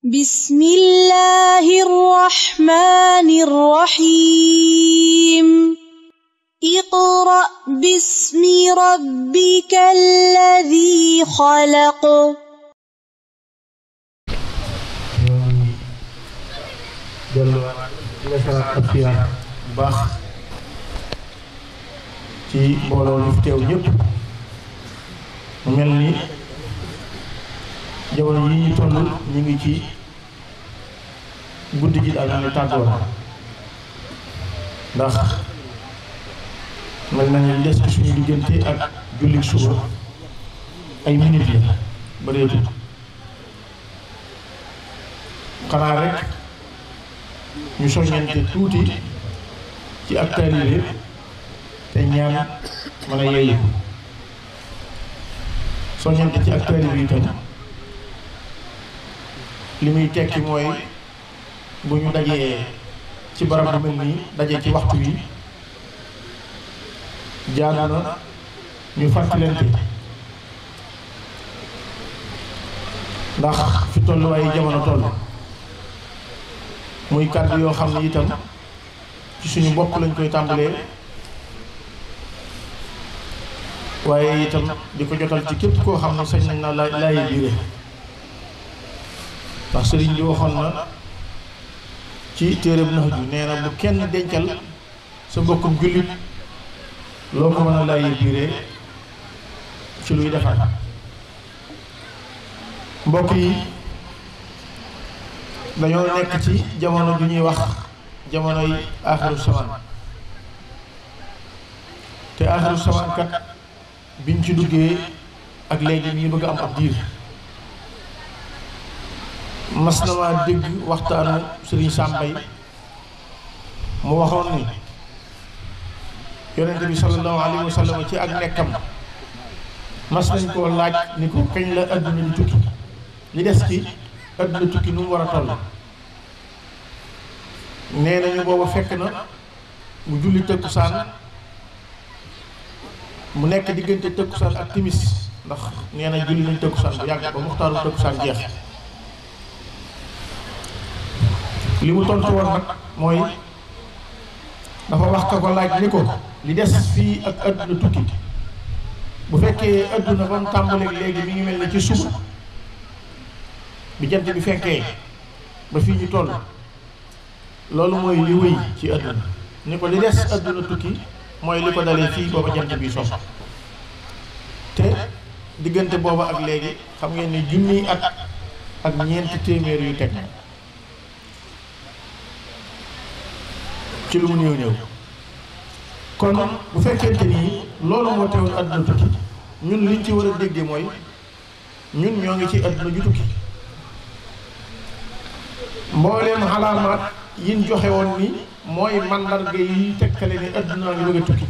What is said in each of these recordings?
بسم الله الرحمن الرحيم اقرأ باسم ربك الذي خلق baax ci mbooloo li fi teew ñëpp mu mel ni jamono yi ñu toll ñu ngi ci guddi gi daal ñu tàggoo ndax mel nañu des ci suñu diggante ak julli suba ay minutes la bëreetul xanaa rek ñu soññante tuuti ci ak taalibe te ñaan mën a yeeyu soññante ci ak taalibe itam li muy tekki mooy bu ñu dajee ci barab bu mel nii dajee ci waxtu wi jaadu na ñu fàttalante ndax fi tolluwaayu jamono toll muy kàddu yoo xam ne itam ci suñu bopp lañ koy tàmbalee waaye itam di ko jotal ci képp koo xam ne sañ nañ na laayi biire ndax sëriñ bi waxoon na ci téereb Nahju nee na bu kenn dencal sa mbokkum jullit loo ko mën a laayi biire ci luy defar mbokk yi dañoo nekk ci jamono ju ñuy wax jamonoy aaxiru samaan te aaxiru samaan kat biñ ci duggee ak léegi ñu bëgg a am ab diir mas na maa dégg waxtaanu Sëriñ Sàmbay mu waxoon ni yonente bi sallallahu alayhi wa sallam ci ak nekkam mas nañ koo laaj ni ko kañ la adduna di tukki li des ci adduna tukki nu mu war a toll nee nañu booba fekk na mu julli tëkkusaan mu nekk diggante tëkkusaan ak timis ndax nee na julli nañ tëkkusaan bu yàgg ba muxtaaru tëkkusaan jeex li mu tontu woon nag mooy dafa wax ka ko laaj ni ko li des fii ak adduna tukki bu fekkee adduna ba mu tàmbaleeg léegi mi ngi mel ni ci suba bi jant bi fekkee ba fii ñu toll loolu mooy li wéy ci adduna ni ko li des adduna tukki mooy li ko dalee fii booba jant bi sos te diggante booba ak léegi xam ngeen ni junniy at ak ñeenti téeméer yu teg ci lu mu néew néew kon bu fekkente nii loolu moo teewoon adduna tukki ñun liñ ci war a déggee mooy ñun ñoo ngi ci adduna ju tukki mbooleem xalaamaat yin joxe woon ni mooy mandarga yi tekkale ni adduna ngi bëgg a tukki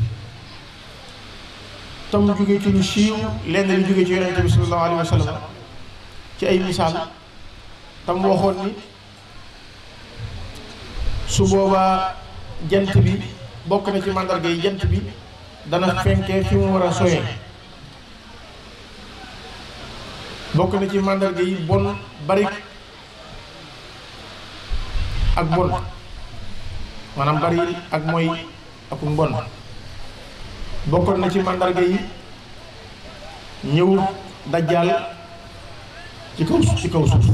tam jóge ci lu siiw lenn li jóge ci yonente bi sallallahu alayhi wa sallam ci ay misaal tam waxoon ni su boobaa jant bi bokk na ci mandarga yi jant bi dana fenkee fi mu war a soyee bokk na ci mandarga yi bon bari ak bon maanaam bari ak mooy ak mbon bokkoon na ci màndarga yi ñëw dajjaal ci kaw suuf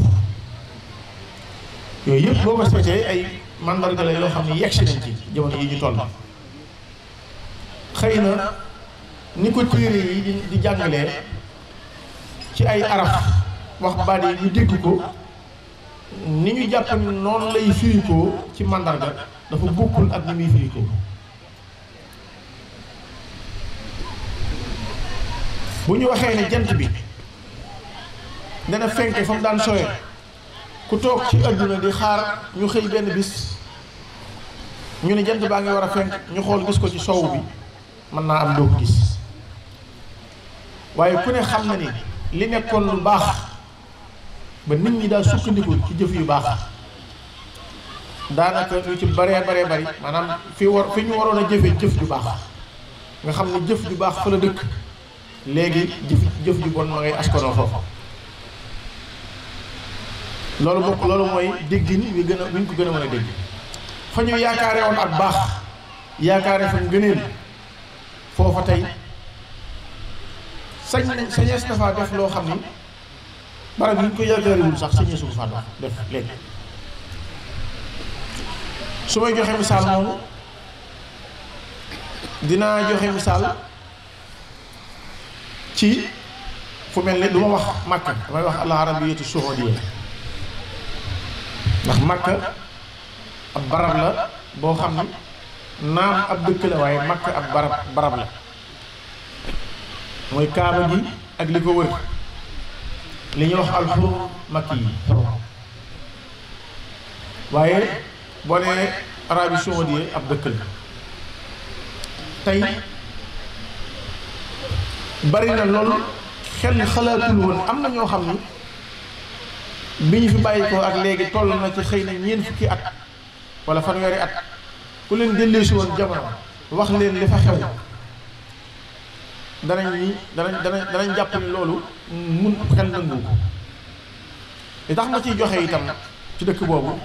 yooyu yëpp boo ko seetee ay màndarga la yoo xam ne yegsi nañ ci jamono yi ñu toll xëy na ni ko téere yi di jàngalee ci ay araf wax baat yi ñu dégg ko ni ñu jàpp ni noonu lay firikoo ci màndarga dafa bokkul ak ni muy firikoo bu ñu waxee ne jant bi dana fenke fa mu daan sowee ku toog ci adduna di xaar ñu xëy benn bis ñu ne jant baa ngi war a fenk ñu xool gis ko ci sow bi mën naa am doo ko gis waaye ku ne xam na ni li nekkoon lu baax ba nit ñi daal sukkandiku ci jëf yu baax daanaka lu ci baree bari maanaam fi ñu waroon a jëfee jëf ju baax nga xam ne jëf ju baax fa la dëkk léegi jëf ju bon ma ngay askanoo foofu loolu mooy déggin wi gën a wi ñu ko gën a mën a dégg fa ñu yaakaare woon ak baax yaakaare fa ngëneel foofa tey sañees na faa def loo xam ni barab yi ñu ko yaakaarewul sax sañeesu ko faa def léegi su may joxe misaal moomu dinaa joxe misaal ci fu mel ni du ma wax Makka damay wax al arabiyatu saoudiya ndax Makka ab barab la boo xam ni naam ab dëkk la waaye Makka ab barab la mooy kaaba gi ak li ko wër li ñuy wax alxurum makki yi waaye boo nee Arabie Saoudite ab dëkk la tey bari na loolu xel xalaatul woon am na ñoo xam ni bi ñu fi bàyyi ko ak léegi toll na ci xëy na ñeent fukki at wala fanweeri at ku leen delleesi woon jamono wax leen li fa xew danañ jàpp ni loolu mun xel nangu ko li tax ma ciy joxe itam ci dëkk boobu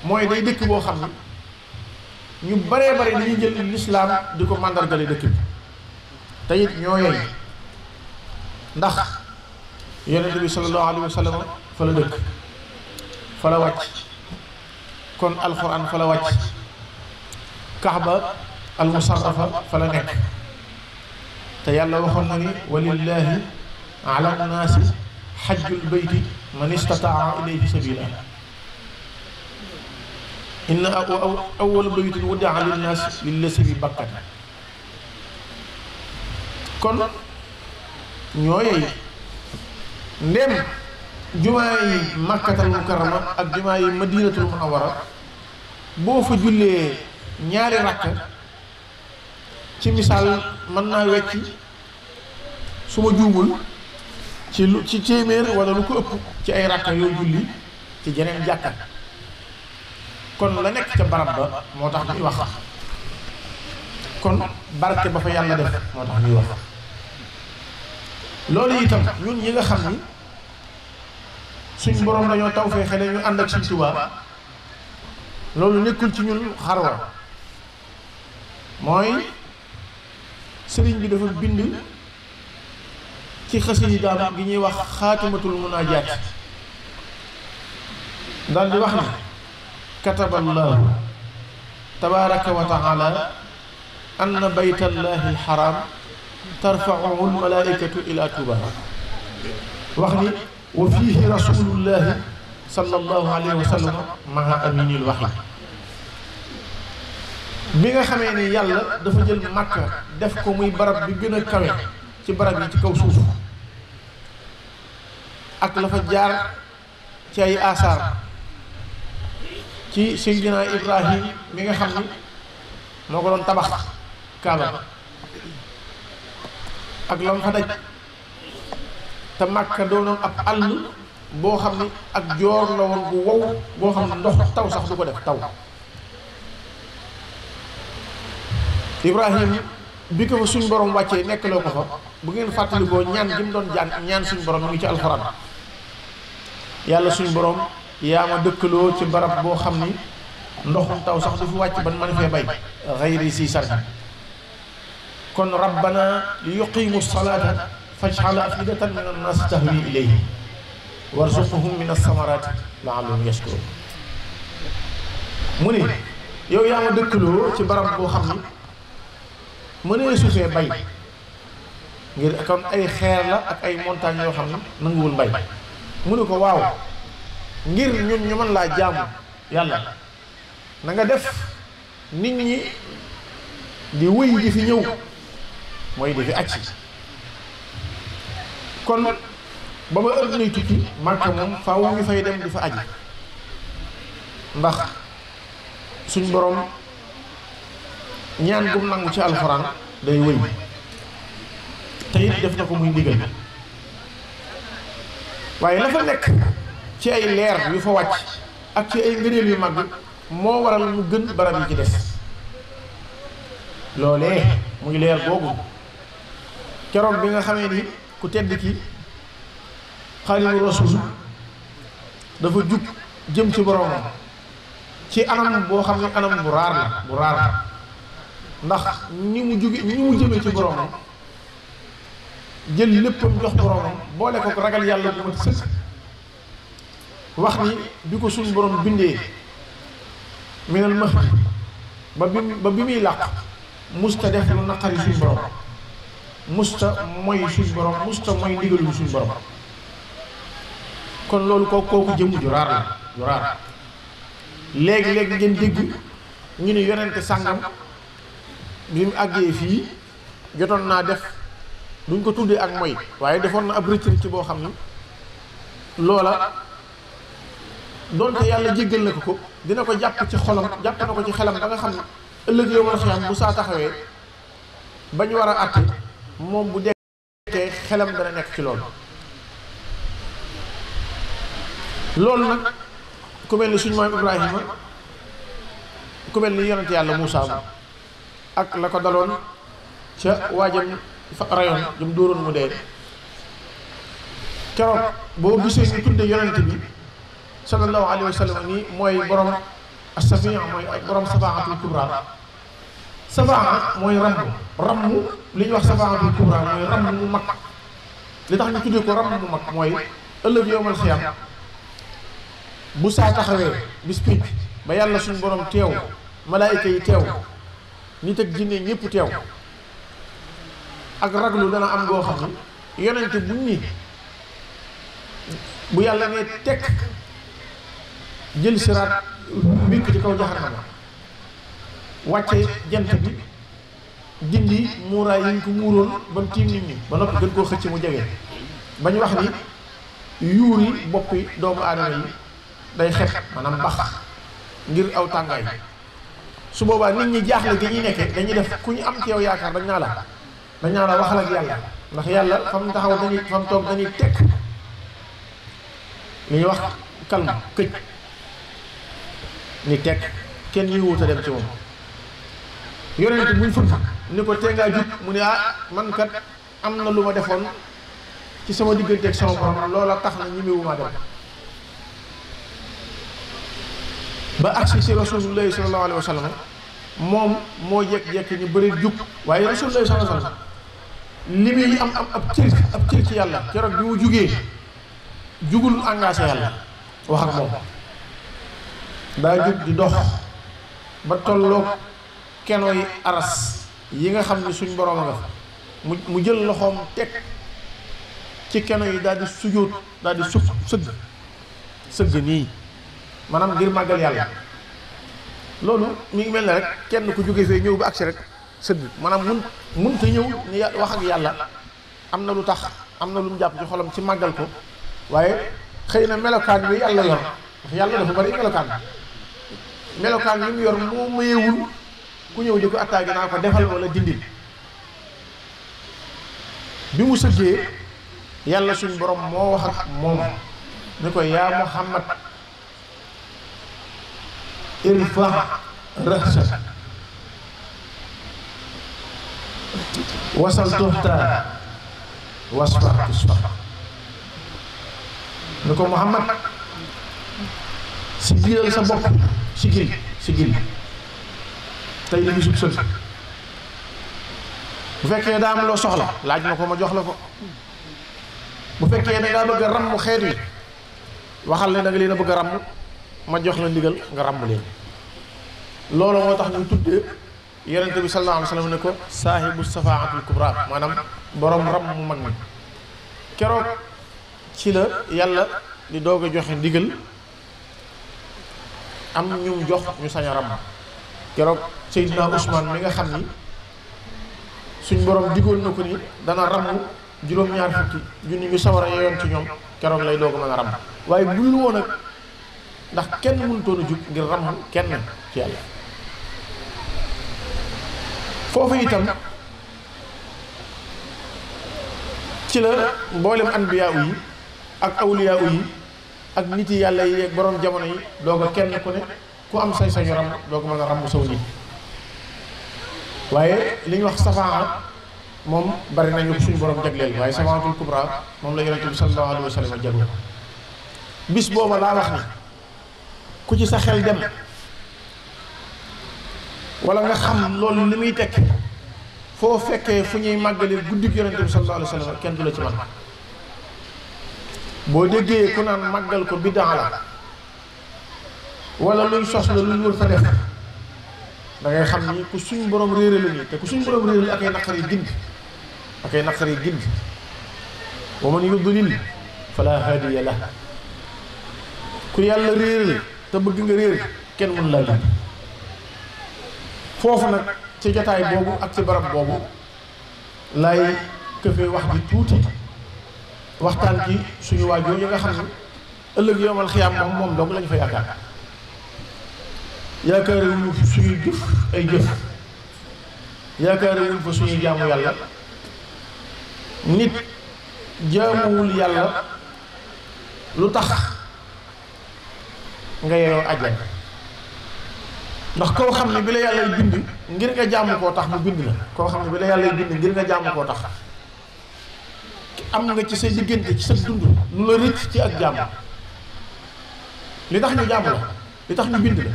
mooy day dëkk boo xam ni ñu baree bare dañuy jël lislaam di ko màndargale dëkk bi te it ñoo yey ndax yonent bi sallallahu alayhi wa sallam fa la dëkk fa la wàcc kon alxuraan fa la wàcc kaaba almusarrafa fa la nekk te yàlla waxoon na ni walillahi ala nnaasi xajjul bayti man istataa ilayhi sabila inna awwala baytin wudia linnaas lillasi bi bakkata kon ñooy ndem jumaa yi makkatal mukarrama ak jumaa yi madinatul munawwara boo fa jullee ñaari rakk ci misaal mën naa wecc su ma juumul ci téeméer wala lu ko ëpp ci ay rakk yoo julli ci jeneen jàkka kon la nekk ca barab ba moo tax ñuy wax kon barke ba fa yàlla def moo tax ñuy wax loolu itam ñun ñi nga xam ni suñ borom dañoo taw fee xele ñu ànd ak Sëñ Tuubaa loolu nekkul ci ñun xarwa mooy sëriñ bi dafa bind ci xasiidaam gi ñuy wax xaatimatul munaajaat daal di wax ne kataballaahu tabaaraka wa taala anna baytallahi alxaram tarfa'uhu almalaikatu ila Tuuba wax ni wa fiihi rasulullahi sallallahu alayhi wa sallam maa aminil waxyi bi nga xamee ni yàlla dafa jël Makka def ko muy barab bi gën a kawe ci barab yi ci kaw suuf ak la fa jaar ci ay asaar ci Seydina Ibrahim mi nga xam ni moo ko doon tabax Kaaba ak la mu fa daj te Makka doonoon ab àll boo xam ni ak joor la woon bu wow boo xam ne ndox taw sax du ko def taw Ibrahim bi ko fa suñ borom wàccee nekkaloo ko fa bu ngeen fàttalikoo ñaan gi mu doon ñaan suñ borom mu ngi ci alxuraan yàlla suñ borom yaa ma dëkkaloo ci barab boo xam ni ndoxum taw sax du fi wàcc ban man fee bay xayri si sargi kon rabbana li yuqimu salaata faj'al afidatan min annaasi tahwi ilayhi warzuqhum min as-samarati la'allahum yashkurun mu ne yow yaa ma dëkkaloo ci barab boo xam ni mënee su fee bay ngir kon ay xeer la ak ay montagnes yoo xam ne nanguwul bay mu ne ko waaw ngir ñun ñu mën laa jaamu yàlla na nga def nit ñi di wëy di fi ñëw mooy di fi acci kon ba ba ëpp nay tukki Makka moom faaw ngi fay dem di fa aji ndax suñ borom ñaan gum nangu ci alxuraan day wëy te it def na ko muy ndigal waaye la fa nekk ci ay leer yu fa wàcc ak ci ay ngëneel yu mag moo waral mu gën barab yi ci des loolee muy leer boobu keroog bi nga xamee ni ku tedd ki Xaadimu Rasuul dafa jug jëm ci boromam ci anam boo xam ne anam bu raar la bu raar ndax ni mu jëmee ci boromam jël léppam jox boromam boole ko ragal yàlla bu mat sëkk wax ni bi ko suñ borom bindee minal mahdi ba bi muy làq musta def lu naqari suñ borom musta mooy suñ borom musta mooy ndigalu suñ borom kon loolu kooku jëmm ju raar la ju raar léegi-léegi ngeen dégg ñu ni yonente sàngam bi mu àggee fii jotoon naa def duñ ko tuddee ak mooy waaye defoon na ab rëcc ci boo xam ni loola doonte yàlla jéggal na ko dina ko jàpp ci xolam jàpp na ko ci xelam ba nga xam ne ëllëg yow man xiyam bu saa taxawee bañ war a àtte moom bu dekkee xelam dana nekk ci loolu nag ku mel ni suñu maam Ibrahima ku mel ni yonent yàlla Muusaa ak la ko daloon ca waajam fa rayoon jëm dóoroon mu dee keroog boo gisee ñu tudde yonent bi sallallahu alayhi wa sallam nii mooy borom as-safii mooy borom safaatul kubra safaa mooy ramm li ñuy wax safaatul kubra mooy ramm mu mag li tax ñu tuddee ko ramm mu mag mooy ëllëg yowmal xiyam bu saa taxawee bis pénc ba yàlla suñu borom teew malaayika yi teew nit ak jinne ñëpp teew ak raglu dana am goo xam ni yonente buñ ni bu yàlla ne tekk jël siraat wékk ci kaw jaxanama wàcce jant bi dindi muuraay yi ñu ko muuroon ba mu tiim nit ñi ba noppi gën koo xëcc mu jege bañ wax ni yuuri boppi doomu aadama yi day xet maanaam bax ngir aw tàngaay su boobaa nit ñi jaaxle gi ñuy nekkee dañuy def ku ñu am ci yow yaakaar dañ naa la waxal ak yàlla ndax yàlla fa mu taxaw dañuy fa mu toog dañuy tekk li ñuy wax calme këj ni tekk kenn ñuy wuta dem ci moom yonent buñ fëgg ni ko tee ngaa jub mu ne man kat am na lu ma defoon ci sama diggante ak sama borom loola tax na ñemewuma dem ba agsi ci rasulullahi sallallahu alayhi wa sallam moom moo jekk-jekk ñu bëri jub waaye rasulullahi sallallahu alayhi wa sallam li muy am ab cër ci yàlla keroog bi mu jugee jugul engagé yàlla wax ak moom daa jug di dox ba tolloog kenooy aras yi nga xam ni suñ borom nga fa mu jël loxoom teg ci keno yi daal di sujjóot daal di sëgg nii maanaam ngir màggal yàlla loolu mi ngi mel ne rek kenn ku jóge fee ñëw ba agsi rek sëgg maanaam mun te ñëw ni wax ak yàlla am na lu tax am na lu mu jàpp ci xolam ci màggal ko waaye xëy na melokaan bi yàlla yor ndax yàlla dafa bari melokaan yi mu yor moo mayewul ku ñëw di ko attaqué naa ko defal wala dindil bi mu sëggee yàlla suñ borom moo wax ak moom ni ko yaa Muhammad irfa ra'sak wasal tuhta wasfa tusfa ni ko Muhammad siggilal sa bopp siggil tey la bisub sël bu fekkee daa am loo soxla laaj ma ko ma jox la ko bu fekkee da ngaa bëgg a ramm xeet wi waxal ne da nga leen a bëgg a ramm ma jox la ndigal nga ramm leen loolu moo tax ñu tuddee yonente bi sallallahu alayhi wa sallam ne ko saahibu safaatul kubra maanaam borom ramm mu mag mi keroog ci la yàlla di doog a joxe ndigal am ñum jox ñu sañ a ramm keroog Seydina Ousmane mi nga xam ni suñ borom digoon na ko ni dana ramm juróom-ñaar fukki junni ñu sawar a yeyoon ci ñoom keroog lay doog a mën a ramm waaye bul woon ak ndax kenn mënutoon a jug ngir ramm kenn ci yàlla foofu itam ci la mboolem anbiyaa yi ak awliyaa yi ak nit yi yàlla yi ak borom jamono yi doog a kenn ku ne ku am sañ-sañu ramm doog mën a ramm saw nit waaye li ñu wax safaa moom bari nañu ko suñu borom jagleel waaye safaatul kubra moom la yonente bi sallallahu alayhi wa sallam jagleel bis booba laa wax ni ku ci sa xel dem wala nga xam loolu li muy tekk foo fekkee fu ñuy màggalee guddik yonente bi sallallahu alayhi wa sallam kenn du la ci man boo déggee ku naan màggal ko biddaa la wala luñ sos la luñ wër fa def da ngay xam ni ku suñ borom réere la nii te ku suñ borom réere la ak ay naqari gindi ak ay naqari gindi wa man yudlil fala hadiya la ku yàlla réeral te bëgg nga réer kenn mën laa gindi foofu nag ci jotaay boobu ak ci barab boobu lay këfee wax ji tuuti waxtaan ci suñu waajoo yi nga xam ne ëllëg yowmal xiyaam moom dong lañu fa yaakaar wuñu suñuy jëf ay jëf yaakaar wuñu fa suñuy jaamu yàlla nit jaamuwul yàlla lu tax nga yeyoo àjjana ndax koo xam ne bi la yàlla bind ngir nga jaamu koo tax mu bind la koo xam ne bi la yàlla bind ngir nga jaamu koo tax am nga ci sa diggante ci sa dund lu la rëcc ci ak jaamu li tax ñu jaamu la li tax ñu bind la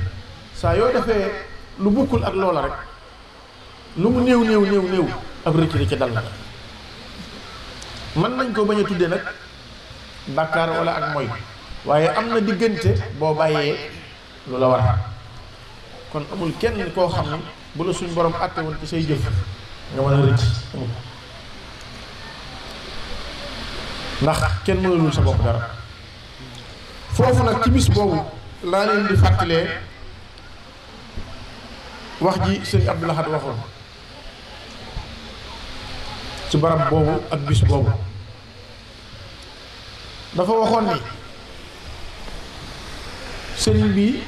saa yoo defee lu bokkul ak loola rek lu mu néew ab rëcc ci dal la mën nañ ko bañ a tuddee nag bàkkaar wala ak moy waaye am na diggante boo bàyyee lu la war kon amul kenn koo xam ne bu la suñ borom àtte woon ci say jëf nga mën a rëcc amul ndax kenn mënalul sa bopp dara foofu nag ci bis boobu laa leen di fàttalee wax ji sëñ Abdou Lahad waxoon ci barab boobu ak bis boobu dafa waxoon ni sëriñ bi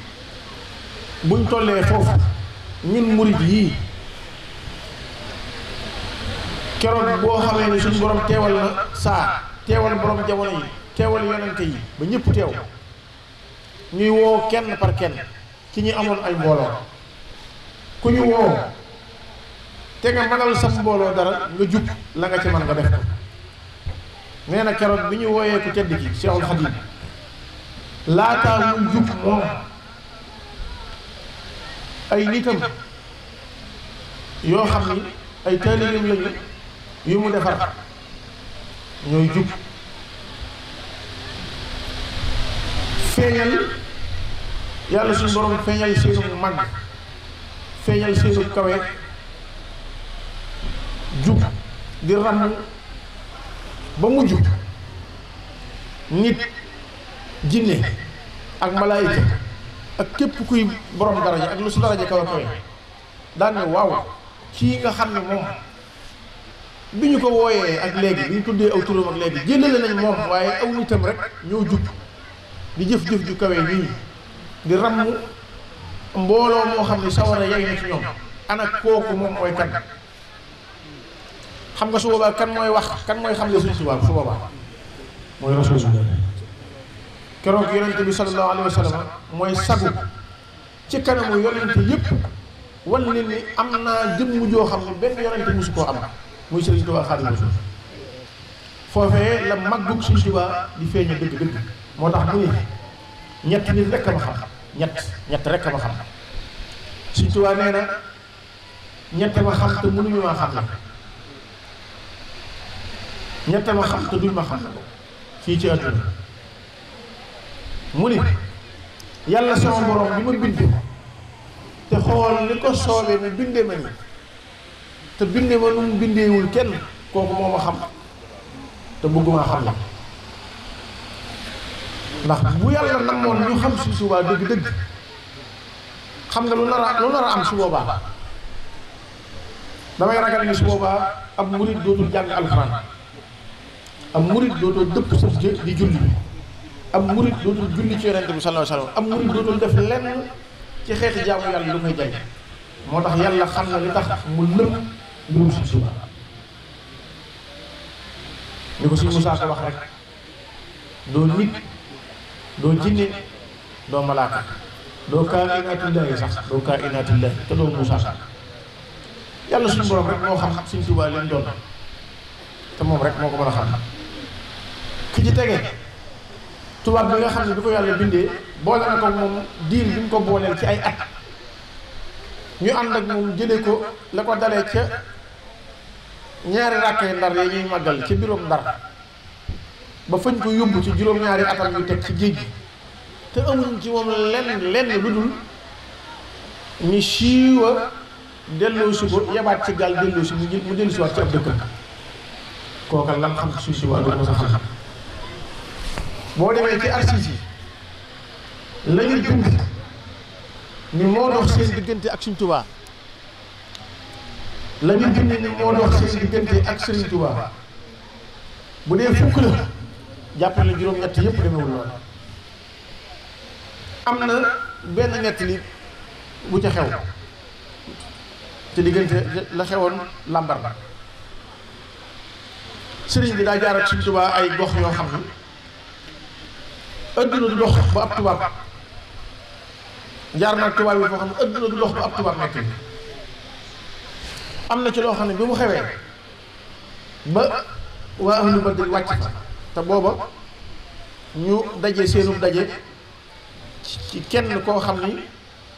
buñ tollee foofu ñun murid yii keroog boo xamee ni suñu borom teewal na saa teewal borom jamono yi teewal yonente yi ba ñëpp teew ñuy woo kenn par kenn ci ñi amoon ay mbooloo ku ñu woo te nga mënal sa mbooloo dara nga jub la nga ci mën nga def ko nee na keroog bi ñu wooyee ku tedd ki Cheikhul Khadim laataa muy jub moom ay nitam yoo xam ni ay taalibeem lañu yu mu defar ñooy jub feeñal yàlla suñu borom feeñal seenu màgg feeñal seenu kawe jub di ràmm ba mu jub nit jinne ak malaayika ak képp kuy borom daraja ak lu su daraja kawe kawe daan ne waaw kii nga xam ne moom bi ñu ko wooyee ak léegi bi ñu tuddee aw turam ak léegi jëlale nañ moom waaye aw nitam rek ñoo jub di jëf-jëf ju kawe nii di ràmm mbooloo moo xam ne sawara yay na ci ñoom ana kooku moom mooy kan xam nga su boobaa kan mooy wax kan mooy xam ne suñ subaa su boobaa mooy rasulullah keroog yonente bi sallallahu alayhi wa sallam mooy sagu ci kanamu yonente yépp wan leen ni am naa jëmm joo xam ne benn yonente musu koo am muy Sëriñ Tuubaa Xaadimu Rasuul foofee la màggug Sëriñ Tuubaa di feeñe dëgg-dëgg moo tax mu ni ñett nit rekk a ma xam ñett rekk a ma xam Sëriñ Tuubaa nee na ñett ma xam te mënuñu maa xam ne ñett ma xam te duñ ma xam fii ci àdduna mu ni yàlla sama borom bi ma bind te xool li ko soobee mu bindee ma ni te bindee ma nu mu bindeewul kenn kooku moo ma xam te bëgguma xam la ndax bu yàlla namoon ñu xam Sëriñ Tuubaa dëgg-dëgg xam nga lu nar a am su boobaa damay ragal ni su boobaa ab murit dootul jàng alxuraan ab murit dootul dëpp sa di julli ab murit dootul julli ci yonente bi sallallahu alayhi wasallam ab murit dootul def lenn ci xeeti jaamu yàlla lu koy jay moo tax yàlla xam na li tax mu lëm mbirum Sëriñ Tuubaa ni ko Sëriñ Musaa Ka wax rek doo nit doo jinne doo malaaka doo kaa'inaatillaahi sax doo kaa'inaatillaahi te doo Musaa Ka yàlla suñu borom rek moo xam Sëriñ Tuubaa leen doon te moom rek moo ko mën a xam ki ci tege tubaab bi nga xam ne bi ko yàlla bindee boole na ko moom diir bi mu ko booleel ci ay at ñu ànd ak moom jëlee ko la ko dalee ca ñaari rakkee ndar ya ñuy màggal ci biroom ndar ba fañ ko yóbbu ci juróom-ñaari atam yu teg ci géej gi te amuñ ci moom lenn lu dul ñu siiwa delloosi ko yabaat ci gaal delloosi mu dellusi waat ci ab dëkkam kooka lan xam suuf si waa doo sa xam boo demee ci archives yi la ñu bind ni moo dox seen diggante ak Sëriñ Tuubaa la ñu bind ni moo dox seen diggante ak Sëriñ Tuubaa bu dee fukk la jàppale juróom-ñett yëpp demewul lool am na benn nettali bu ca xew ci diggante la xewoon làmbar ba sëriñ bi daa jaar ak Sëriñ Tuubaa ay gox yoo xam ni adduna du dox ba ab tubaab jaar naag tubaab yi foo xam ne adduna du dox ba ab tubaab nekk ni am na ci loo xam ne bi mu xewee ba waa ahlu badr wàcc fa te booba ñu daje seenum daje ci kenn koo xam ni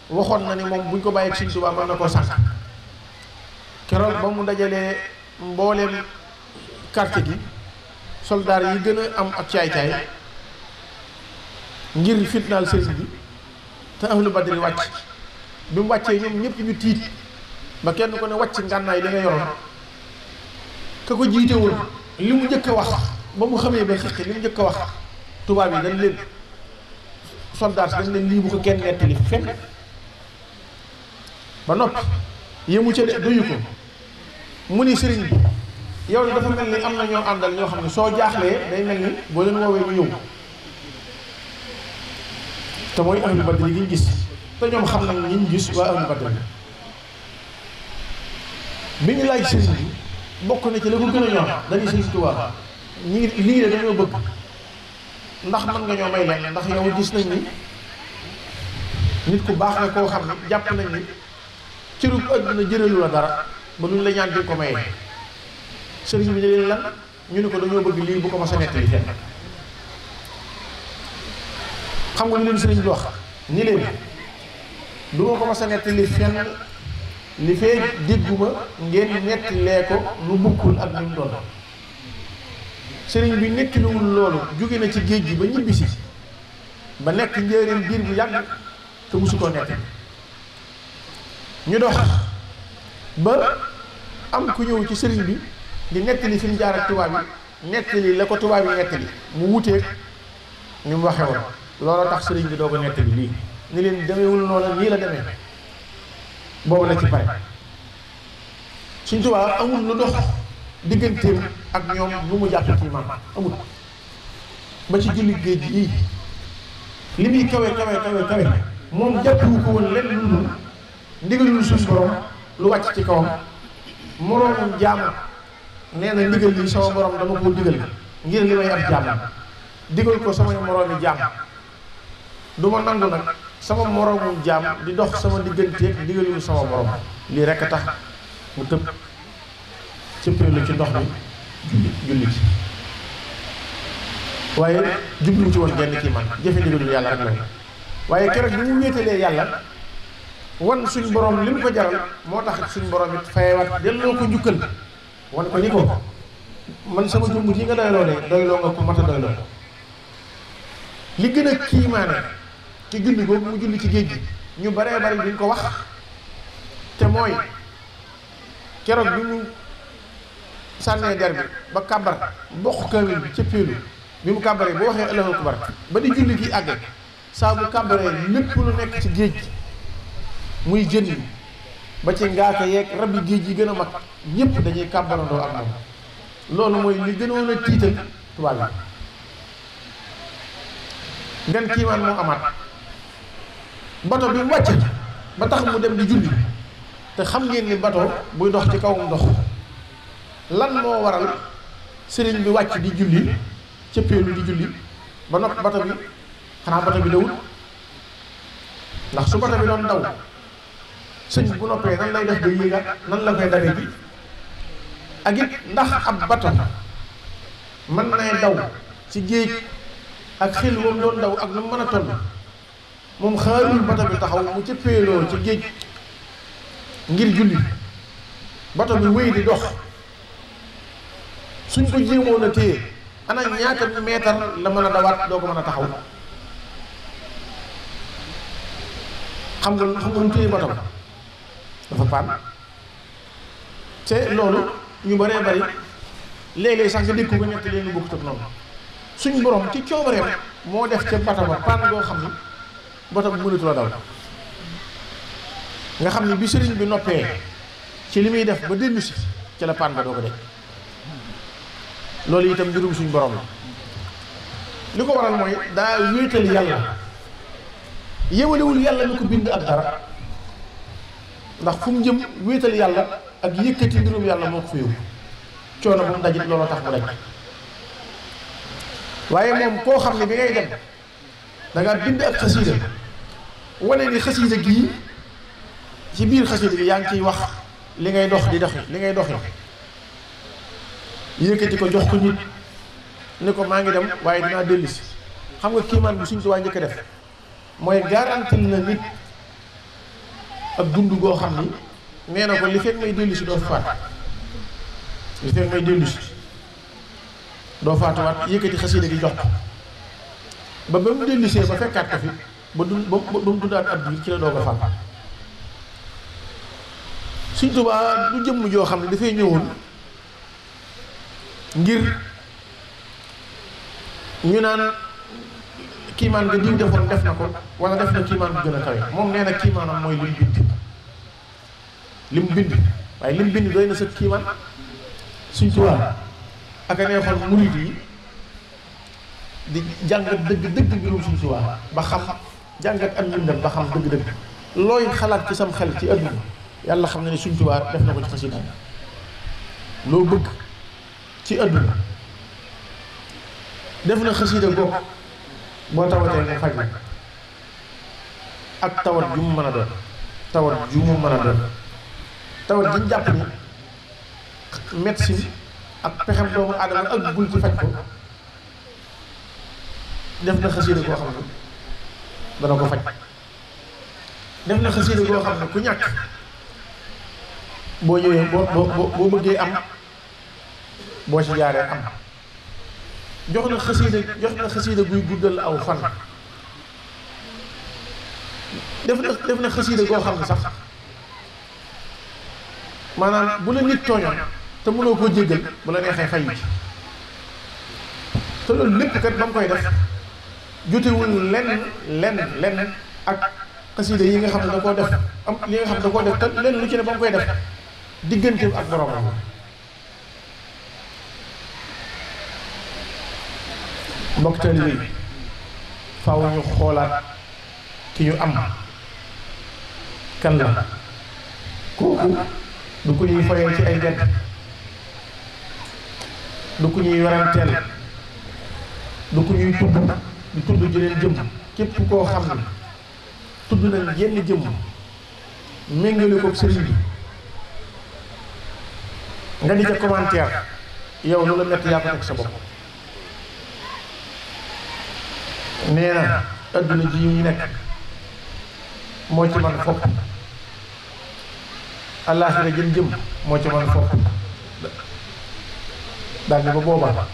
waxoon na ni moom buñ ko bàyyi ak Sëriñ Tuubaa mën na koo sànq keroog ba mu dajalee mbooleem quartier gi soldaar yi gën a am ak caay-caay ngir fitnaal sëriñ bi te ahlu badri wàcc bi mu wàccee ñoom ñëpp ñu tiit ba kenn ko ne wàcc ngànnaay li nga yoroon ka ko jiitewul li mu njëkk a wax ba mu xamee ba xiqi li mu njëkk a wax tubaab yi dañ leen soldat si dañ leen lii bu ko kenn nettali fenn ba noppi yéemu ca de doyu ko mu ni sëriñ bi yow de dafa mel ni am na ñoo àndal ñoo xam ne soo jaaxlee day mel ni boo leen woowee ñu ñëw te mooy ahlu badri yi ñu gis te ñoom xam nañ ñi ñu gis waa ahlu badri bi ñu laaj sëriñ bi bokk na ci la ko gën a ñor dañuy Sëriñ Tuubaa ñi lii de dañoo bëgg ndax mën nga ñoo may leen ndax yow gis nañ ni nit ku baax nga koo xam ne jàpp nañ ni cërub àdduna jëralu la dara ba luñ la ñaan di ko mayee sëriñ bi ne leen lan ñu ne ko dañoo bëgg lii bu ko mas a nettali fenn xam nga lu leen sëriñ bi wax ni leen du ma ko mas a nettali fenn li fee dégguma ngeen nettalee ko lu bukkul ak ni mu doon sëriñ bi nettaliwul loolu jóge na ci géej gi ba ñibbisi ba nekk njëriñ biir bu yàgg te musu koo nettali ñu dox ba am ku ñëw ci sëriñ bi di nettali fi mu jaar ak tubaab yi nettali la ko tubaab yi nettali mu wuteeg ni mu waxe woon looloo tax sëriñ bi doo ko nettali lii ni leen demeewul noonu nii la demee boobu la ci pare Sëriñ Tuubaa amul lu dox digganteem ak ñoom lu mu jàpp ci maam amul ba ci julli géej gi li muy kawe moom jàppiwu ko woon lenn lu ndigalul suñu borom lu wàcc ci kawam moroomum jaam nee na ndigal li sama borom dama ko digal ngir li may ab jaam digal ko samay moroomi jaam du ma nangu nag sama moroomum jaam di dox sama digganteeg ndigalul sama borom lii rekk a tax mu tëb cëppeelu ci ndox mi julli ci waaye jublu ci woon genn ci man jëfe ndigalul yàlla rek la waaye keroog bi mu wéetalee yàlla wan suñ borom li mu ko jaral moo tax suñ borom it fayewaat delloo ko njukkal wan ko ni ko man sama jëmm yi nga doyloo de doyloo nga ko mat a doyloo li gën a kiimaane ci julli boobu mu julli ci géej gi ñu baree bari duñ ko wax te mooy keroog bi mu sànnee der bi ba kàbbar bokk kaamil bi cëppeelu bi mu kàbbaree boo waxee Allahu akbar ba di julli gi àgge saa bu kàbbaree lépp lu nekk ci géej gi muy jën yi ba ci ngaaka yeeg rabbi géej yi gën a mag ñëpp dañuy kàbbarandoo ak moom loolu mooy li gënoon a tiital tubaab yi ngan kiimaan moo amaat bato bi mu wàcce ba tax mu dem di julli te xam ngeen ni bato buy dox ci kawam ndox lan moo waral sëriñ bi wàcc di julli cëppeelu di julli ba noppi bato bi xanaa bato bi dawul ndax su bato bi doon daw sëñ bu noppee nan lay def ba yéegaat nan la koy dawee ji ak it ndax ab bato mën nay daw ci géej ak xel moom doon daw ak nu mu mën a toll moom xaarul bato bi taxaw mu ca péeloo ci géej ngir julli bato bi wéy di dox suñ ko jéemoon a téye ana ñaata meetar la mën a dawaat doo ko mën a taxaw xam nga lu téye bato ba dafa paan te loolu ñu bëree bëri léeg-léeg sax nga dégg ko ñett leen lu bokkut ak noonu suñ borom ci coobareem moo def ca bato ba paan boo xam ni bato bi mënatu la daw nga xam ni bi sëriñ bi noppee ci li muy def ba dellu si ci la paan ba doo ko def loolu itam mbirum suñ borom la li ko waral mooy daa wéetal yàlla yewalewul yàlla mi ko bind ak dara ndax fu mu jëm wéetal yàlla ak yëkkati mbirum yàlla moo ko fa yóbbu coono bu mu dajit looloo tax mu daj waaye moom koo xam ne bi ngay dem da ngaa bind ak xasiida wane ni xasiida gii ci biir xasiida gi yaa ngi ciy wax li ngay dox di doxi li ngay doxi yëkkati ko jox ko nit ni ko maa ngi dem waaye dinaa dellusi xam nga kiimaan bu Sëriñ Tuubaa njëkk a def mooy garantil na nit ak dund goo xam ni nee na ko li fekk may dellusi doo faat li fekk may dellusi doo faatuwaat yëkkati xasiida gi jox ko ba mu dellusee ba fekkaat ko fi ba mu dundaat at bi ci la doog a faat Sëriñ Tuubaa du jëmm joo xam ne dafay ñëwoon ngir ñu naan kiimaan nga diw defoon def na ko wala def na kiimaan bu gën a kawe moom nee na kiimaanam mooy lim bind waaye lim bind doy na sa kiimaan Sëriñ Tuubaa ak a neexoon murid yi di jàngat dëgg mbirum Sëriñ Tuubaa ba xam jàngat ak mbindam ba xam dëgg looy xalaat ci sam xel ci àdduna yàlla xam na ne Sëriñ Tuubaa def na ko ci xasida loo bëgg ci àdduna def na xasida goog boo tawatee mu faj la ak tawat ju mu mën a doon tawat ju mu mën a doon tawat ji ñu jàpp ni médecine ak pexem doomu aadama ak gul ci faj ko def na xasida goo xam ne dana ko faj def na xasida goo xam ne ku ñàkk boo ñëwee boo bëggee am boo ci jaaree am jox na xasiida guy guddal aw fan def na xasiida goo xam ne sax maanaam bu la nit tooñoon te mënoo koo jéggal bu la neexee fay ci te loolu lépp kat ba mu koy def jotewul lenn ak xasiida yi nga xam ne da koo def am li nga xam ne da koo def te lenn lu ci ne ba mu koy def digganteem ak boroomam mbokk taalibe yi faaw ñu xoolaat ki ñu am kan la kooku du ku ñuy foyee ci ay mbedd du ku ñuy weranteel du ku ñuy tudd jëleen jëm képp koo xam ne tudd nañ yenn jëm méngale ko sëriñ bi nga di ca commentaire yow lu la metti yaa ko teg sa bopp nee na adduna ji ñu nekk moo ci man fopp àllaaxira jëm moo ci man fopp daal ni ba boobaa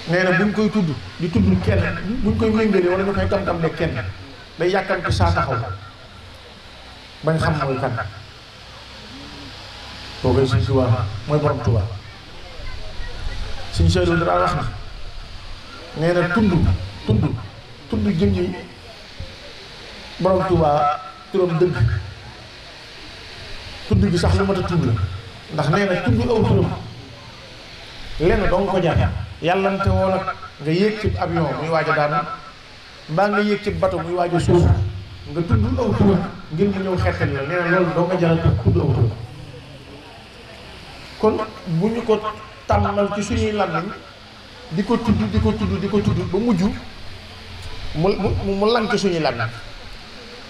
nee na buñ koy tudd di tudd kenn buñ koy méngale wala ñu koy tam-tam ne kenn day yàkkamti saa taxaw bañ xam mooy kan boo koy Sëriñ Tuubaa mooy borom Tuubaa Sëriñ Saliou dara wax na nee na tudd jëm yi borom Tuubaa turam dëgg tudd gi sax lu mat a tudd la ndax nee na tudd aw turam lenn doo nga ko jar yàllante woo nag nga yéeg ci avion muy waaj a daanu mbaa nga yéeg ci bato muy waaj a suuf nga tudd aw turam ngir mu ñëw xettali la nee na loolu doo nga jaral tudd aw turam kon bu ñu ko tàmmal ci suñuy làmmiñ di ko tudd ba mujj mu lank suñuy làmmiñ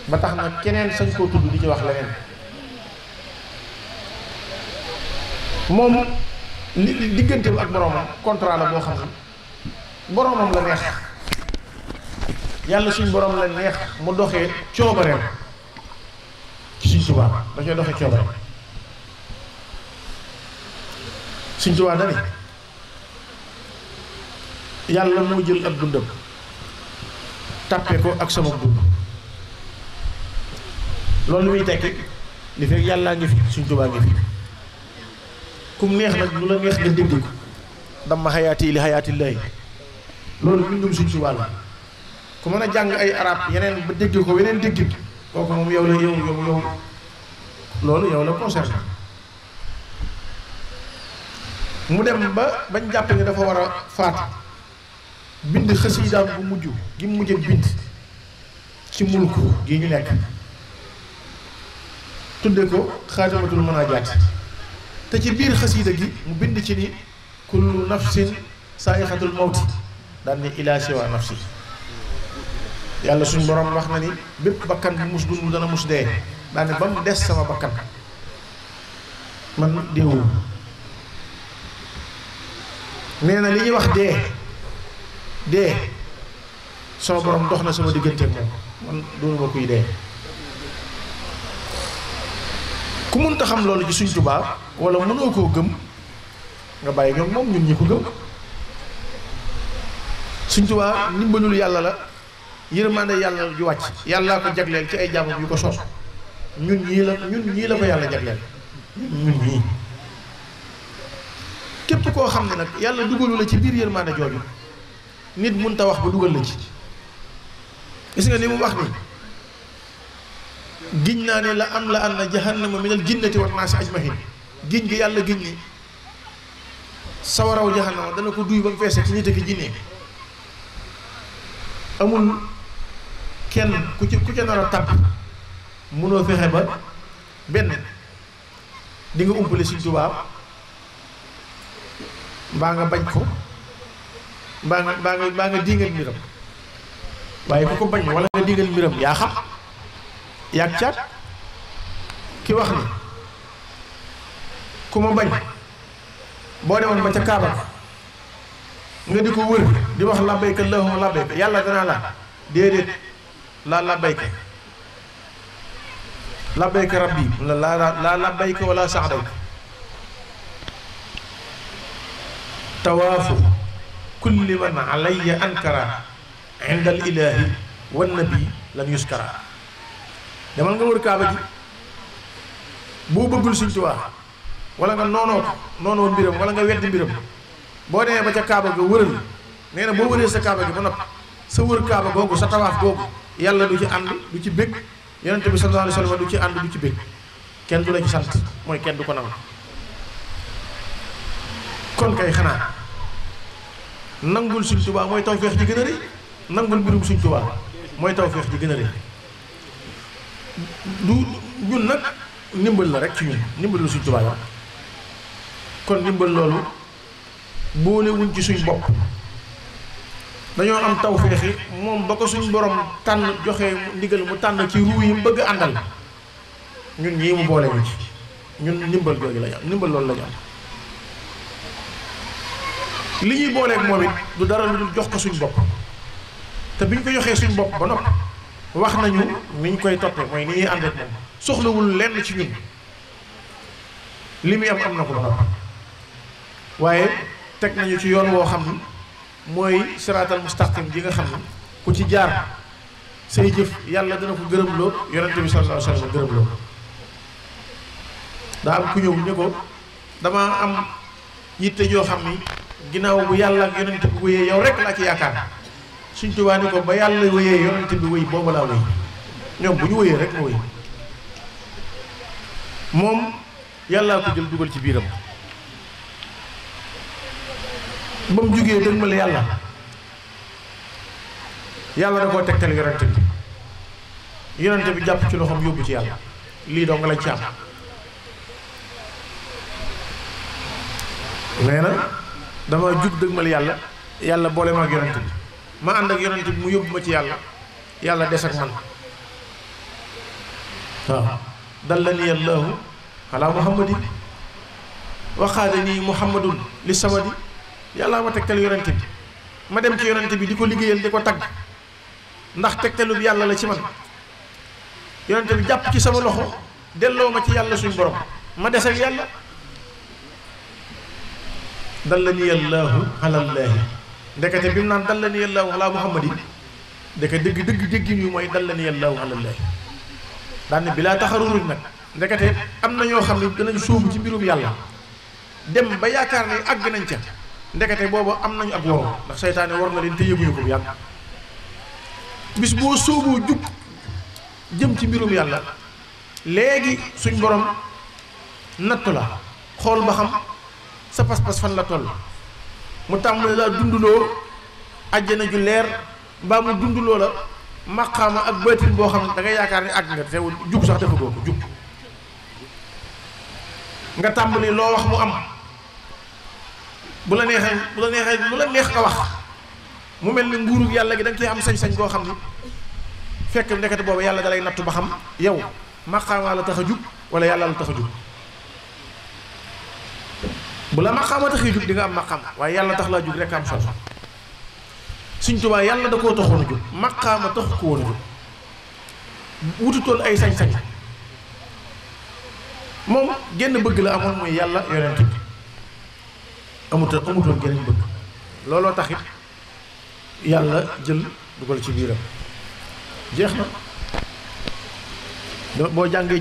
ba tax na keneen sañ koo tudd di ci wax leneen moom li digganteem ak boroomam contrat la boo xam ne boroomam la neex yàlla suñ borom la neex mu doxee coobareem ci Sëñ Tuubaa da cee doxee coobareem Sëñ Tuubaa dani yàlla moo jël ak dundam tàppe ko ak sama dund loolu muy tekki li fekk yàllaa ngi fi Sëñ Tuubaa ngi fi kum neex nag lu la neex nga dégg ko dama xayaati li xayaatillaahi loolu bindum Sëñ Tuubaa la ku mën a jàng ay arab yeneen ba dégg ko weneen dégg kooku moom yow la yow loolu yow la concerné mu dem ba bañ jàpp ne dafa war a faatu bind xasiidaam bu mujj gi mujj bind ci mulku gi ñu nekk tudde ko xaatimatul munaajaat te ci biir xasiida gi mu bind ci ni kullu nafsin saayixatul mawti daan ni ilaa siwa nafsi yàlla suñ borom wax na ni bépp bakkan bu mus dund dana mus dee daan ni ba mu des sama bakkan man déewul nee na li ñuy wax dee sama borom dox na sama diggante moom man doonuma kuy dee ku mënta xam loolu ci Sëñ Tuubaa wala mënoo koo gëm nga bàyyi ñoom moom ñun ñi ko gëm Sëñ Tuubaa ndimbalul yàlla la yërmande yàlla ju wàcc yàllaa ko jagleel ci ay jaamam yu ko sos ñun ñii la ko yàlla jagleel ñun ñii képp koo xam ne nag yàlla dugalu la ci biir yërmande jooju nit mënta wax ba dugal la ci gis nga li mu wax ni giñ naa ne la am la anna jahannama minal jinnati wan naasi ajmahin giñ gi yàlla giñ ni sawaraw jahannama dana ko duy ba mu feese ci nit ak jinne amul kenn ku ca nar a tàpp mënoo fexe ba benn di nga umpale Sëñ Tuubaa mbaa nga bañ ko mbaa nga dingal mbiram waaye ku ko bañ wala nga dingal mbiram yaa xam yaag caat ki wax ni ku ma bañ boo demoon ba ca Kaaba nga di ko wër di wax labbayka allahumma labbayka yàlla danaa la déedéet laa labbayka labbayka rabbi laa labbayka wala saxdayka tawaafu kulli man alayya ankara inda al ilahi wan nabi lan yuskara demal nga wër Kaaba gi boo bëggul Sëñ Tuubaa wala nga noonoo mbiram wala nga weddi mbiram boo demee ba ca Kaaba ga wëral nee na boo wëree sa Kaaba gi ba noppi sa wër Kaaba googu sa tawaaf googu yàlla du ci ànd du ci bég yonent bi sallallahu alayhi wa sallam du ci ànd du ci bég kenn du la ci sant mooy kenn du ko nangu kon kay xanaa nangul Sëñ Tuubaa mooy tawfeex ji gën a rëy nangul mbirum Sëñ Tuubaa mooy tawfeex ji gën a rëy du ñun nag ndimbal la rek ci ñun ndimbalul Sëñ Tuubaa la kon ndimbal loolu boole wuñ ci suñ bopp dañoo am tawfeex yi moom ba ko suñ borom tànn joxe ndigal mu tànn ci ruu yi mu bëgg àndal ñun ñii mu boole wuñ ci ñun ndimbal jooju lañu am ndimbal loolu lañu am li ñuy booleeg moom it du dara lu dul jox ko suñ bopp te bi ñu ko joxee suñ bopp ba nopp wax nañu ni ñu koy toppee mooy ni ñuy ànd ak moom soxlawul lenn ci ñun li muy am na ko ba nopp waaye teg nañu ci yoon woo xam ni mooy siraatal mustaqim ji nga xam ni ku ci jaar say jëf yàlla dana ko gërëm loo yonente bi sallallahu alayhi wa sallam gërëm loo daa am ku ñëw ne ko dama am yitte joo xam ni ginnaaw bu yàlla ak yonente bi wéyee yow rek laa ci yaakaar Sëñ Tuubaa ni ko ba yàlla wéyee yonente bi wéy booba laa wéy ñoom bu ñu wéyee rek ma wéy moom yàllaa ko jël dugal ci biiram ba mu jógee dëgmal yàlla da koo tegtal yonente bi jàpp ci loxoom yóbbu ci yàlla lii doo nga lañ ci am nee na dama jug dëgmal yàlla boole ma ak yonente bi ma ànd ak yonente bi mu yóbbu ma ci yàlla des ak man waaw dallani allahu ala muhammadi waxaadani muhammadun li samadi yàlla ma tegtal yonente bi ma dem ci yonente bi di ko liggéeyal di ko tagg ndax tegtalub yàlla la ci man yonente bi jàpp ci sama loxo delloo ma ci yàlla suñ borom ma des ak yàlla dallani yallaahu alallaahi ndekete bi mu naan dallani yallaahu ala muhammadin ndeke dëgg déggin yu mooy dallani yallaahu alallaahi daanne bi laa taxaruruñ nag ndekete am na ñoo xam ne danañ sóobu ci mbirum yàlla dem ba yaakaar ne àgg nañ ca ndekete boobu am nañu ak waroon ndax seytaane war na leen te yëguñu ko bu yàgg bis boo sóoboo jub jëm ci mbirum yàlla léegi suñ borom nattu la xool ba xam sa pas-pas fan la toll mu tàmbali laa dunduloo àjjana ju leer mbaa mu dunduloo la maqaama ak baatin boo xam ne da ngay yaakaar ne àgg nga teewul jub sax dafa goo ko jub nga tàmbali loo wax mu am bu la neexee lu la neex nga wax mu mel ni nguurug yàlla gi da nga koy am sañ-sañ boo xam ni fekk ndekete boobu yàlla dalay nattu ba xam yow maqaama la tax a jub wala yàlla la tax a jub bu la maqaama tax a jub di nga am maqaama waaye yàlla tax laa jub rek am solo Sëñ Tuubaa yàlla da koo taxoon a jub maqaama tax ko woon a jub wututoon ay sañ-sañ moom genn bëgg la amoon muy yàlla yonent bi amutoon geneen bëgg looloo taxit yàlla jël dugal ci biiram jeex na boo jàngee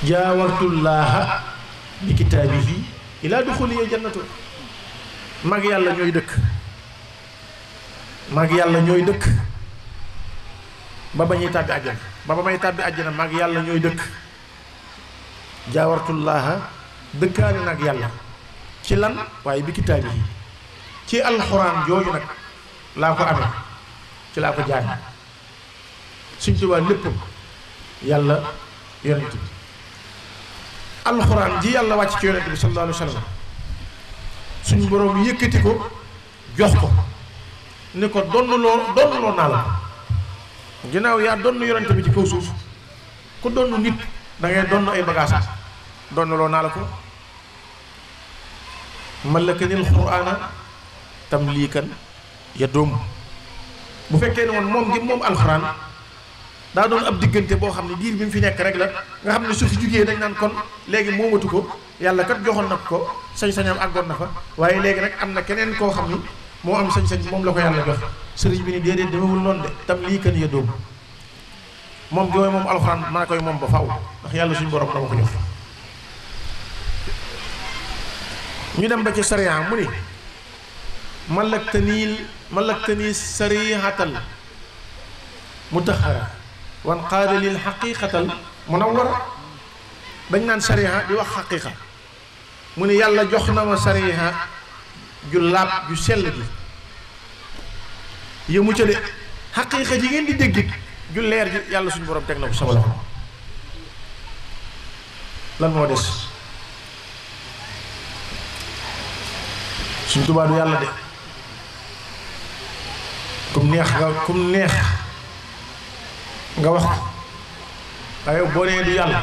jaawartullaaha bi kitaabihi ilaa duxuliya jannatu mag yàlla ñooy dëkk ba ba ñuy tàbbi àjjana ba may tàbbi àjjana mag yàlla ñooy dëkk jaawartullaaha dëkkaane nag yàlla ci lan waaye bi kitaabihi ci alxuraan jooju nag laa ko amee ci laa ko jaane Sëñ Tuubaa léppam yàlla yonent bi alxuraan ji yàlla wàcc ci yonent bi sallallahu alayhi wa sallam suñu boroom yëkkati ko jox ko ni ko donnuloo naa la ginnaaw yaa donn yonent bi ci kaw suuf ku donn nit da ngay donn ay bagaasam donnuloo naa la ko malakanil quraana tamliikan ya doom bu fekkee ne moom gi moom alxuraan daa doon ab diggante boo xam ne diir bi mu fi nekk rek la nga xam ne su fi jugee dañ naan kon léegi moomatu ko yàlla kat joxoon na ko sañ-sañam àggoon na fa waaye léegi rek am na keneen koo xam ni moo am sañ-sañ moom la ko yàlla jox sëriñ bi ni déedéet demewul noonu de tamliikan ya doom moom gi mooy moom alxuraan maa koy moom ba faw ndax yàlla suñu borom dama ko jox ñu dem ba ci sariya mu ni malaktani sarihatal mutahara wan qaada lil xaqiqatal munawwara dañ naan sariha di wax xaqiqa mu ni yàlla jox na ma sariha ju laab ju sell ji yëmu ca de xaqiqa ji ngeen di dégg ju leer ji yàlla suñu borom teg na ko sama loxo lan moo des Sëñ Tuubaa du yàlla de kum neex nga wax ko waaye boo nee du yàlla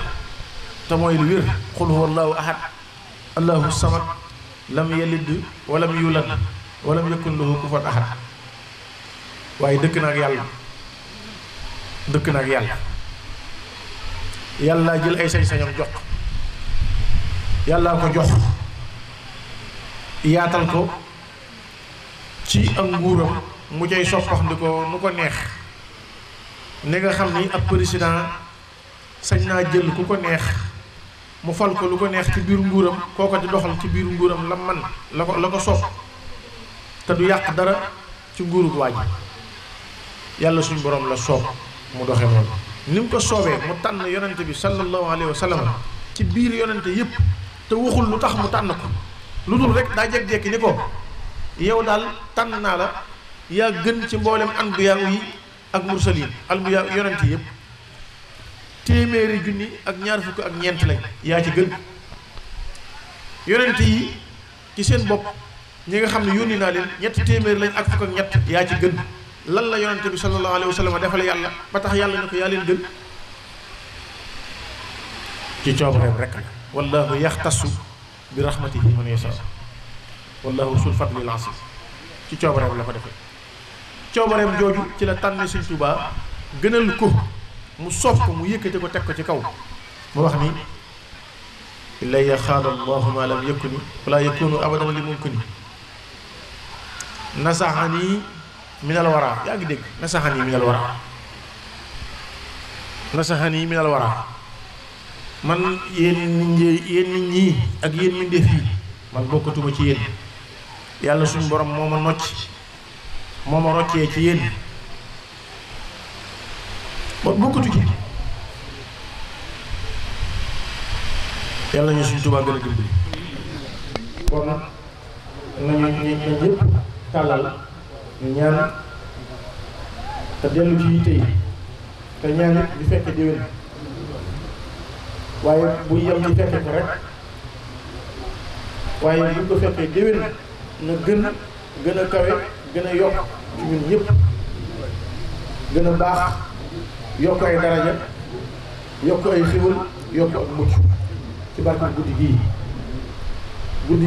te mooy lu wér qul huwa allahu ahad allahu samad lam yalid walam yulad walam yakun lahu kufuwan ahad waaye dëkk na ak yàlla yàlla jël ay sañ-sañam jox yàllaa ko jox yaatal ko ci ak nguuram mu cay soppax ndi ko nu ko neex ni nga xam ni ab président sañ naa jël ku ko neex mu fal ko lu ko neex ci biir nguuram kooko di doxal ci biir nguuram la man la ko sopp te du yàq dara ci nguurug waaj yàlla suñu borom la soob mu doxe noonu ni mu ko soobee mu tànn yonente bi sallallahu alayhi wa sallam ci biir yonente yépp te waxul lu tax mu tànn ko lu dul rek daa jekki-jekki ni ko yow daal tànn naa la yaa gën ci mboolem anbiya yi ak mursalin albiya yonent yëpp téeméeri junni ak ñaar fukk ak ñeent lañ yaa ci gën yonent yi ci seen bopp ñi nga xam ne yónni naa leen ñetti téeméeri lañ ak fukk ak ñett yaa ci gën lan la yonent bi sallallahu alayhi wa sallam defal yàlla ba tax yàlla ne ko yaa leen gën ci coobareem rek la wallahu yaxtasu bi rahmatihi man yasha wallahu sul fadlil aziim ci coobareem la ko defee coobareem jooju ci la tànne Sëñ Tuubaa gënal ko mu soob ko mu yëkkate ko teg ko ci kaw mu wax ni ilaya xaada allahu ma lam yakuni wala yakunu abadan li mumkini nasaxani minal wara yaa ngi dégg nasaxani minal wara nasaxani minal wara man yéen nit ñi ak yéen mbindeef yi man bokkatuma ci yéen yàlla suñu borom moo ma nocc moo ma roccee ci yéen ba bokkatu ci yàlla ñu suñu Tuubaa gën a dimbali kon nañu ñëpp tàllal ñu ñaan te dellu ci yitte yi te ñaan it di fekke déwén waaye bu yem ci fekke ko rek waaye bu ko fekkee déwén na gën a kawe gën a yokk ci ñun ñëpp gën a baax yokk ay daraja yokk ay xiwal yokk ak mucc ci barke guddi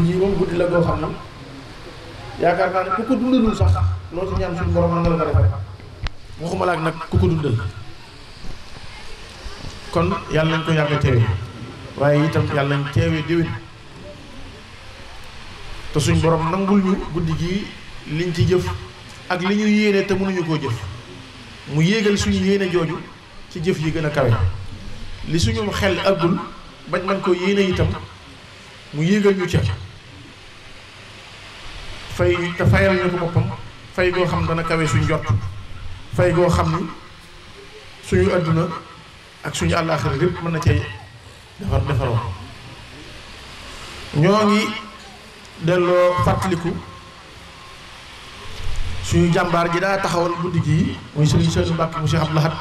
gii moom guddi la goo xam ne yaakaar naa ne ku ko dundalul sax loo ci ñaan suñu borom mën na la ko defal waxuma la ak nag ku ko dundal kon yàlla nañ ko yàgg teewe waaye itam yàlla nañ teewe déwén te suñ borom nangul ñu guddi gii liñ ci jëf ak li ñu yéene te mënuñu koo jëf mu yéegal suñu yéene jooju ci jëf yi gën a kawe li suñu xel àggul bañ man ko yéene itam mu yéegal ñu ca fay te fayal ñu ko boppam fay goo xam dana kawe suñ jot fay goo xam ni suñu àdduna ak suñu àllaaxira lépp mën na cay defaroo ñoo ngi delloo fàttaliku suñu jàmbaar ji daa taxawal guddi gii muy Sëriñ Seydou Mbàkke mu Cheikh Abdou Lahad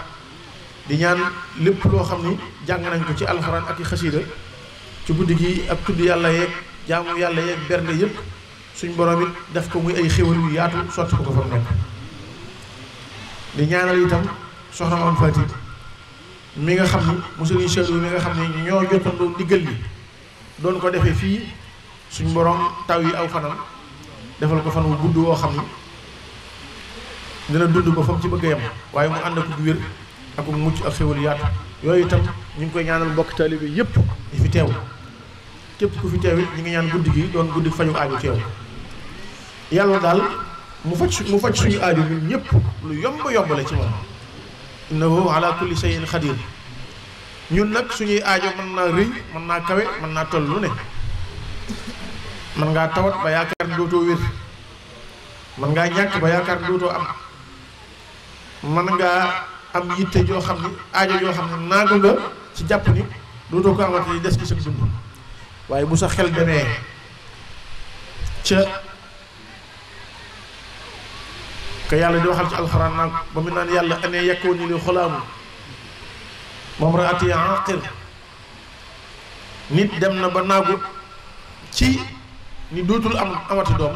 di ñaan lépp loo xam ni jàng nañ ko ci alxuraan ak i xasiida ci guddi gi ak tudd yàlla yeeg jaamu yàlla yeeg bernde yëpp suñ borom it def ko muy ay xéwal yu yaatu sotti ko fa mu nekk di ñaanal itam soxna Am Faati mi nga xam ni mu Sëriñ Seydou mi nga xam ni ñoo jotandoo ndigal li doon ko defee fii suñ borom taw yi aw fanam defal ko fan wu gudd woo xam ni dina dund ko fa mu ci bëgg a yem waaye mu ànd ak wér ak mucc ak xéwal yaatu yooyu itam ñu ngi koy ñaanal mbokk taalibe yépp yi fi teew képp ku fi teew it ñu ngi ñaan guddi gi doon guddi faju aaju teew yàlla daal mu faj suñu aaju ñun ñëpp lu yomb la ci moom innahu ala kulli shay'in xadir ñun nag suñuy aajo mën naa rëy mën naa kawe mën naa toll lu ne mën ngaa tawat ba yaakaar ni dootoo wér mën ngaa ñàkk ba yaakaar ni dootoo am mën ngaa am yitte joo xam ni aajo joo xam ne naagu nga ci jàpp ni dootoo ko amati des ci sa dund waaye bu sa xel demee ca ka yàlla di waxal ci alxuraan naag ba mu naan yàlla anee yekkoon ni li xolaamu moom raati aqir nit dem na ba naagu ci ni dootul amati doom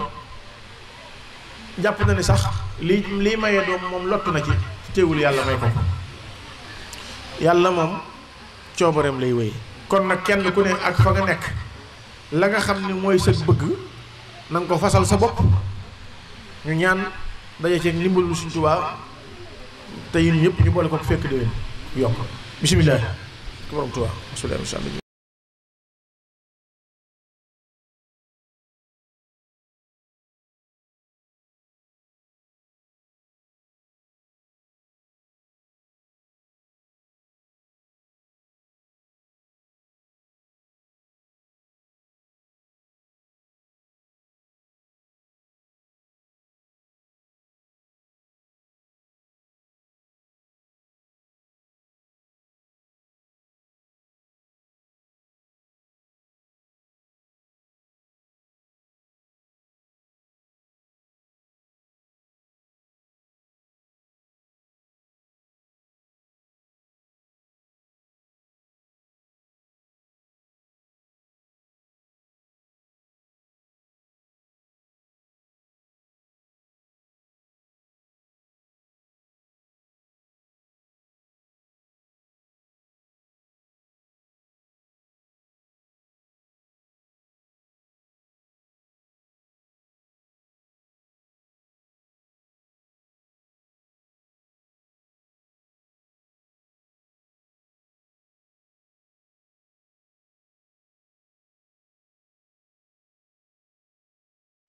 jàpp na ni sax lii mayee doom moom lottu na ci teewul yàlla may ko yàlla moom coobareem lay wéy kon nag kenn ku ne ak fa nga nekk la nga xam ni mooy sa bëgg na nga ko fasal sa bopp ñu ñaan daje ceeg ndimbalu Sëriñ Tuubaa te yéen ñëpp ñu boole ko fekk déwén yokk bisimilah borom Tuubaa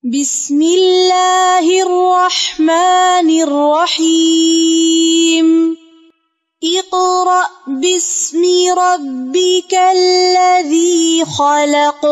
بسم الله الرحمن الرحيم اقرأ باسم ربك الذي خلق